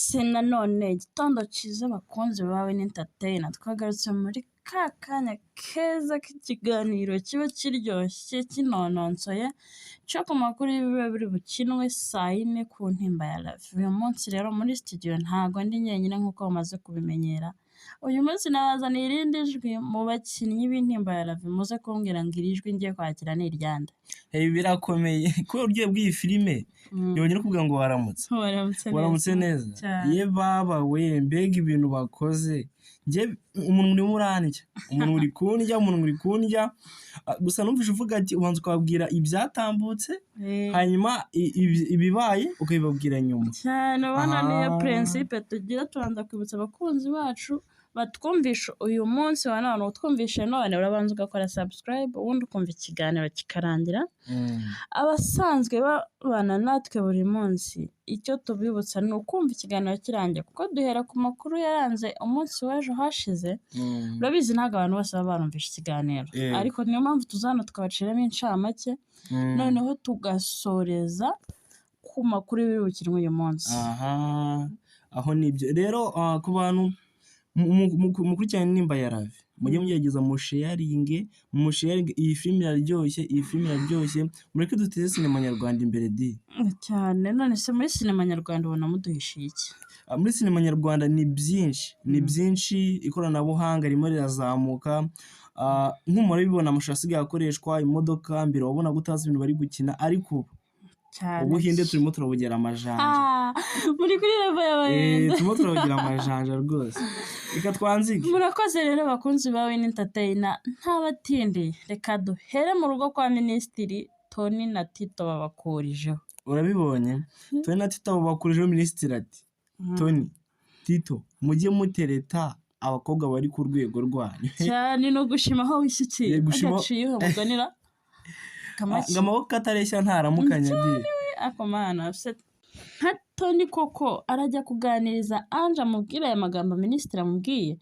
Munsi nanone, igitondo cyiza bakunzi bawe n'Entertainer, twagarutse muri ka kanya keza k'ikiganiro kiba kiryoshye kinononsoye cyo ku makuru y'ibiba biri bukinwe saa yine ku Ntimba ya Live. Uyu munsi rero muri studio ntago ndi njyenyine nk'uko bamaze kubimenyera, uyu munsi nabazaniye irindi jwi mu bakinnyi b'Intimba ya Live, muze kumbwira ngo iri jwi ngiye kwakira ni iryande. Ibi birakomeye kubera uburyohe bw'iyi filime, yongera kuvuga ngo waramutse. Waramutse. Waramutse neza. Cyane. Ye baba we, mbega ibintu bakoze! Njye umuntu urimo urandya, umuntu uri kundya, umuntu uri kundya. Gusa numvise uvuga ati ubanza ukababwira ibyatambutse, hanyuma ibibaye ukabibabwira nyuma. Cyane, ubona niyo principe tugira, tubanza kwibutsa abakunzi bacu batwumvisha uyu munsi wa none, utwumvishe none, urabanza ugakora subscribe, ubundi ukumva ikiganiro kikarangira. Abasanzwe babana natwe buri munsi, icyo tubibutsa ni ukumva ikiganiro kirangiye, kuko duhera ku makuru yaranze umunsi w'ejo hashize. Urabizi, ntabwo abantu bose baba barumvishe ikiganiro, ariko niyo mpamvu tuza hano tukabaciramo incamake, noneho tugasoreza ku makuru y'ibiri bukinwe uyu munsi. Aha aho nibyo rero, ku bantu mukurikirana Intimba ya Live, mujye mugerageza musharinge, musharinge. Iyi filime iraryoshye, iyi filime iraryoshye. Mureke duteze sinema nyarwanda imbere di. Cyane. None se muri sinema nyarwanda ubona muduhishiye iki? Muri sinema nyarwanda ni byinshi, ni byinshi. Ikoranabuhanga ririmo rirazamuka. Nk'umuntu urabibona, amashusho asigaye akoreshwa, imodoka, mbere wabonaga utazi ibintu bari gukina, ariko ubu Ubuhinde turimo turabugera amajanja. Muri kuri level y'Abahinde. Turimo turabugera amajanja rwose. Reka twanzike. Murakoze rero bakunzi ba Win Entertainer, ntabatindiye, reka duhere mu rugo kwa Minisitiri. Tony na Tito babakurijeho. Urabibonye, Tony na Tito bakurijeho. Minisitiri ati: "Tony, Tito, mujye mutereta abakobwa bari ku rwego rwanyu." Cyane, no gushima aho wishyikiye. Gushima. Agaciye muganira kamaki. Ngo amaboko atareshya ntaramukanya di. Ako mana se, nka Tony koko arajya kuganiriza Ange amubwira aya magambo minisitiri amubwiye?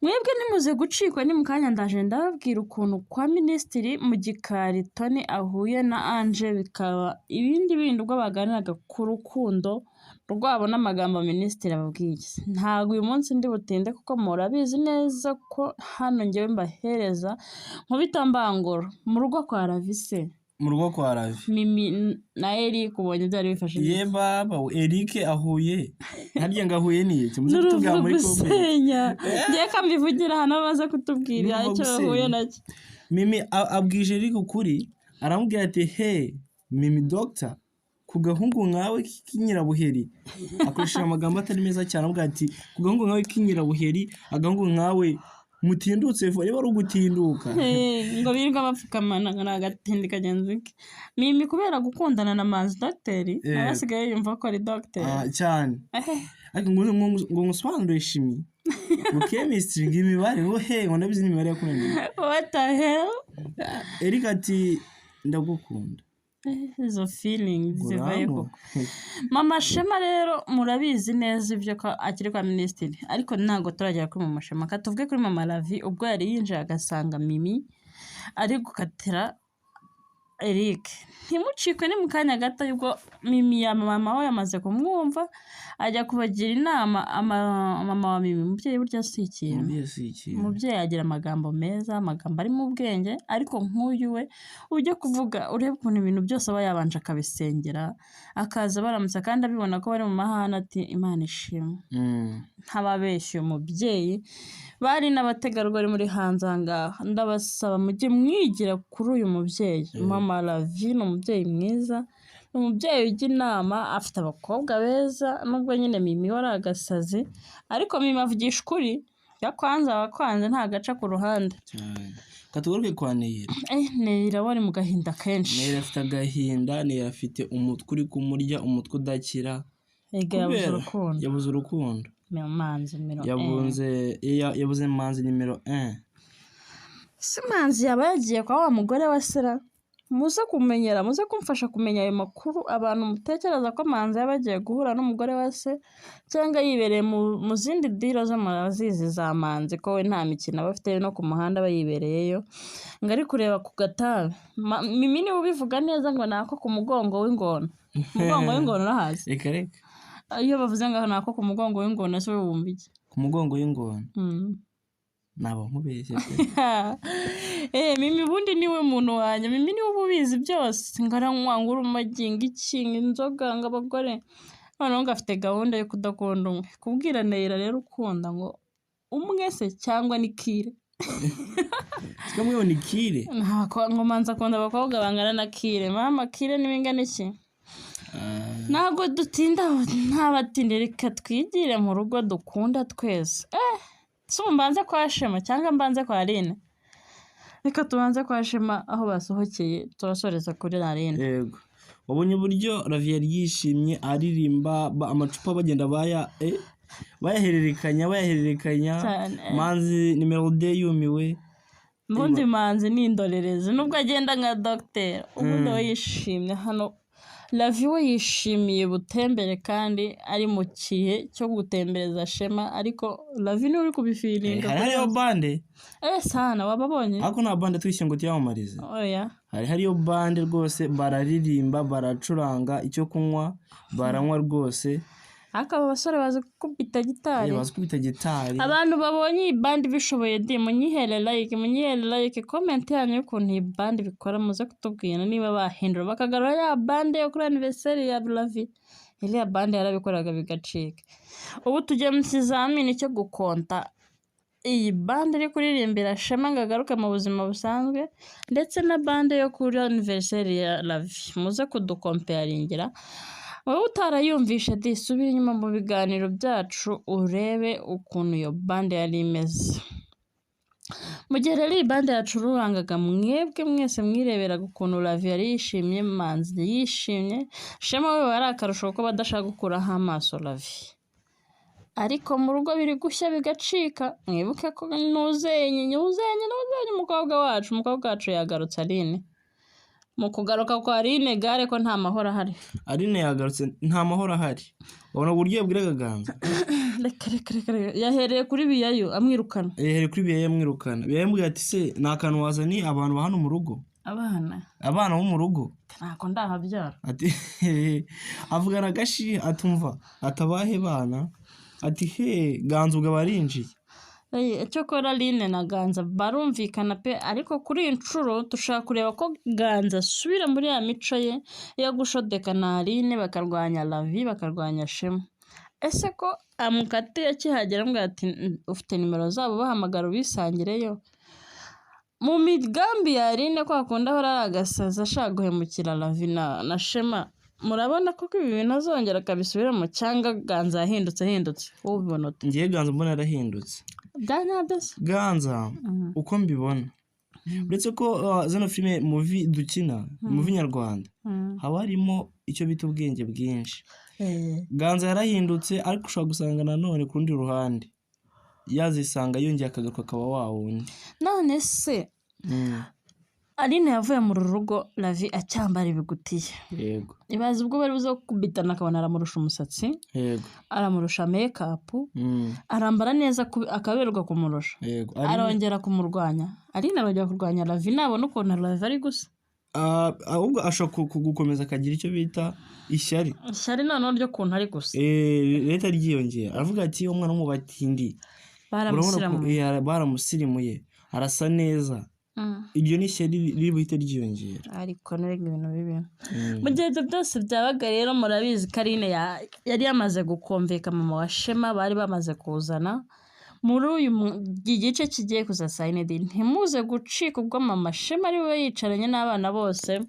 Mwebwe nimuze gucikwa, ni mu kanya ndaje ndababwira ukuntu kwa minisitiri mu gikari Tony ahuye na Ange, bikaba ibindi bindi ubwo baganiraga ku rukundo rwabo n'amagambo minisitiri ababwiye. Ntabwo uyu munsi ndi butinde, kuko murabizi neza ko hano ngewe mbahereza nkubita mbangura. Mu rugo kwa Ravise, Mu rugo kwa Ravi, Mimi na Eric ubonye byari bifashe Ye neza. baba we, Eric ahuye harya ngo ahuye ni iki? Muze kutubwira N'uruvu muri comment. gusenya, ngiye kambivugira hano baze kutubwira N'uruva icyo bahuye gusenya. nacyo. Mimi abwije Eric ukuri, aramubwira ati: "He Mimi, doctor, ku gahungu nkawe k'inyirabuheri." Akoresheje amagambo atari meza cyane, aramubwira ati: "Ku gahungu nkawe k'inyirabuheri, agahungu nkawe mutindutse vuba, niba ari ugutinduka." Ngo birirwa bapfukamana ngo ni agatindi kagenzi ke. Mimi kubera gukundana na Manzi dogiteri, nawe asigaye yumva ko ari dogiteri. Cyane. Ariko ngo ngusobanurire chimie, ngo chemistry, ngo imibare, ngo he, ngo ndabizi n'imibare yakunaniye. What the hell? Eric ati: "Ndagukunda." Izo feelings Ngo zivayo urankunda. koko? Mama Shema rero murabizi neza ibyo ko akiri kwa minisitiri, ariko ntabwo turagera kuri Mama Shema. Ka tuvuge kuri Mama Lavi, ubwo yari yinjiye agasanga Mimi ari gukatira Eric. Ntimucikwe, ni mu kanya gato ubwo Mimi ya mama we yamaze kumwumva, ajya kubagira inama. Mama wa Mimi, umubyeyi burya si ikintu. Umubyeyi si ikintu. Umubyeyi agira amagambo meza, amagambo arimo ubwenge, ariko nk'uyu we ujya kuvuga, urebe ukuntu ibintu byose aba yabanje akabisengera, akaza baramutsa kandi abibona ko bari mu mahane, ati: "Imana ishimwe." Ntababeshya, uyu mubyeyi, bari n'abategarugori muri hanze aha ngaha, ndabasaba mujye mwigira kuri uyu mubyeyi. Mama Lavi ni umubyeyi mwiza, ni umubyeyi ujya inama, afite abakobwa beza, nubwo nyine Mimi we ari agasazi, ariko Mimi avugisha ukuri, yakwanze aba akwanze, nta gaca ku ruhande. Cyane. Katugaruke kwa Neyira. Neyira we ari mu gahinda kenshi. Neyira afite agahinda, Neyira afite umutwe uri kumurya, umutwe udakira. Ega yabuze Kubera urukundo. Yabuze urukundo. Manzi nimero un. Yabuze Manzi nimero 1. Si Manzi yaba yagiye kwa wa mugore wa Sera? Muze kumenyera, muze kumfasha kumenya ayo makuru. Abantu mutekereza ko Manzi yaba agiye guhura n'umugore wa se, cyangwa yibereye mu zindi deal zo murazizi za Manzi, ko we nta mikino aba afite, no ku muhanda aba yibereyeyo, ngo ari kureba ku gatabi. Mimi niwe ubivuga neza ngo nako ku mugongo w'ingona. Umugongo w'ingona urahazi? Reka reka. Iyo bavuze ngo ni ako ku mugongo w'ingona se wumva iki? Ku mugongo w'ingona naba nkubeshye pe. Mimi ubundi niwe muntu wanjye, Mimi niwe uba ubizi byose, ngo aranywa, ngo urumogi, ngo iki, ngo inzoga, ngo abagore, noneho ngo afite gahunda yo kudakunda umwe. Kubwira Neyira rero ukunda ngo umwe se cyangwa ni Kire? Siko mwe ni Kire? Ntabwo ngo manza akunda abakobwa bangana na Kire. Mama Kire niba ingana iki? Ntabwo dutinda, ntabatinde, reka twigire mu rugo dukunda twese. Si ubu mbanze kwa Shema cyangwa mbanze kwa Aline? Reka tubanze kwa Shema aho basohokeye, turasoreza kuri Aline. Yego. Wabonye uburyo Ravi yari yishimye aririmba, amacupa bagenda bayahererekanya. Manzi ni Melody yumiwe. Ubundi Manzi ni indorerezi nubwo agenda nka docteur, ubundi we yishimye hano. Ravi we yishimiye butembere kandi ari mu gihe cyo gutembereza Shema, ariko Ravi niwe uri kubifiringa. Hari hariyo bande. Sana wababonye? Ariko nta bande twishyuye ngo tuyamamarize. Oya. Hari hariyo bande rwose, bararirimba, baracuranga, icyo kunywa baranywa rwose. Ariko aba basore bazi gukubita gitari. Bazi gukubita gitari. Abantu babonye iyi bande bishoboye di munyihere like, munyihere like, comment yanyu y'ukuntu iyi bande bikora, muze kutubwira niba bahindura bakagarura ya bande yo kuri anniversaire ya Ravi. Iriya bande yarabikoraga bigacika. Ubu tugiye mu kizamini cyo gukonta iyi bande iri kuririmbira Shema ngo agaruke mu buzima busanzwe, ndetse na bande yo kuri anniversaire ya Ravi. Muze kudukomparingira. Wowe utarayumvishe di subira inyuma mu biganiro byacu urebe ukuntu iyo bande yari imeze. Mu gihe rero iyi bande yacururangaga, mwebwe mwese mwireberaga ukuntu Ravi yari yishimye, Manzi yishimye, Shema we wari akarusho kuko badashaka gukuraho amaso Ravi. Ariko mu rugo biri gushya bigacika. Mwibuke ko nuzenye umukobwa wacu, umukobwa wacu yagarutse Aline. Mu kugaruka kwa Aline gare ko nta mahoro ahari. Aline yagarutse nta mahoro ahari. Ubona uburyo yabwiraga Ganza. Reka. Yahereye kuri Biyayu amwirukana. Yahereye kuri Biyayu amwirukana. Biyayu amubwira ati se ni akantu wazaniye abantu ba hano mu rugo. Abana bo mu rugo. Ntako ndahabyara. Ati avugana agashi atumva atabahe bana. Ati he Ganza ubwo barinjiye. Cyokora Aline na Ganza barumvikana pe, ariko kuri iyi nshuro dushaka kureba ko Ganza asubira muri ya mico ye yo gushodeka na Aline, bakarwanya Ravi, bakarwanya Shema. Ese ko amukatiye akihagera amubwira ati ufite nimero zabo bahamagara ubisangireyo. Mu migambi ya Aline kwa kundi ahora ari agasazi ashaka guhemukira Ravi na Shema. Murabona ko ibi bintu azongera akabisubiramo cyangwa Ganza yahindutse wowe ubibona ute? Ngiye Ganza mbona yarahindutse. Ganza uko mbibona, uretse ko zino filime muvi dukina, muvi nyarwanda, haba harimo icyo bita ubwenge bwinshi. Ganza yarahindutse, ariko ushobora gusanga nanone ku rundi ruhande yazisanga yongeye akagaruka akaba wa wundi. None se Aline yavuye mu rugo Ravi acyambara ibigutiye. Yego. Ibaze ubwo bari buze gukubitana akabona aramurusha umusatsi. Yego. Aramurusha make-up. Arambara neza akaberwa kumurusha. Yego. Arongera kumurwanya. Aline arongera kurwanya Ravi nabona ukuntu Ravi ari gusa. Ahubwo ashobora gukomeza akagira icyo bita ishyari. Ishyari noneho ryo kuntu ari gusa. Leta ryiyongera. Aravuga ati umwana w'umubatindi. Baramusirimuye. Arasa neza. Ibyo ni ishyari riri buhite ryiyongera. Ariko nurega ibintu bibi. Mu gihe ibyo byose byabaga rero murabizi ko Aline yari yamaze gukomveka mama wa Shema, bari bamaze kuzana muri uyu gice kigiye kuza sayinedi. Ntimuze gucika ubwo mama Shema ari we yicaranye n'abana bose.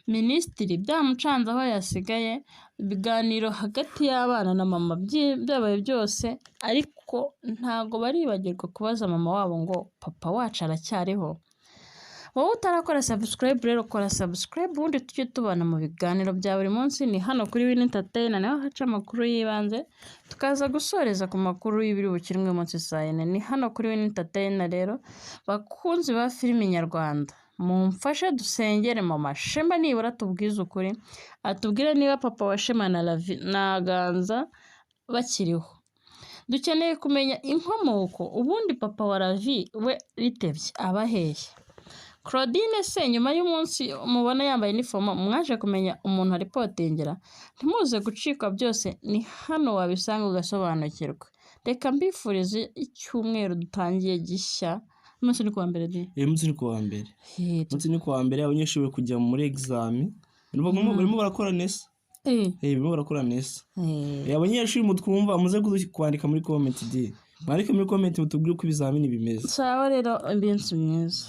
Minisitiri byamucanze aho yasigaye, ibiganiro hagati y'abana na mama byabaye byose, ariko ntago baribagirwa kubaza mama wabo ngo papa wacu aracyariho. Wowe utarakora subscribe rero kora subscribe, ubundi tujye tubana mu biganiro bya buri munsi. Ni hano kuri Win Entertainer niho haca amakuru y'ibanze, tukaza gusoreza ku makuru y'ibiri bukinwe munsi saa yine. Ni hano kuri Win Entertainer rero, bakunzi ba filimi nyarwanda, mumfashe dusengere mama Shema nibura tubwize ukuri, atubwire niba papa wa Shema na Ravi na Ganza bakiriho. Dukeneye kumenya inkomoko, ubundi papa wa Ravi we bitebye aba hehe? Claudine se nyuma y'umunsi mubona yambaye inifomo, mwaje kumenya umuntu aripotingera? Ntimuze gucikwa, byose ni hano wabisanga ugasobanukirwa. Reka mbifurize icyumweru dutangiye gishya. Umunsi ni kuwa mbere di. Uyu munsi ni kuwa mbere. Hey, Umunsi ni kuwa mbere, abanyeshuri bari kujya muri examen, barimo barakora nesa. Barimo barakora nesa. Abanyeshuri mutwumva, muze kwandika muri comment di, mwandike muri comment mutubwire uko ibizamini bimeze. Sawa rero, iminsi myiza.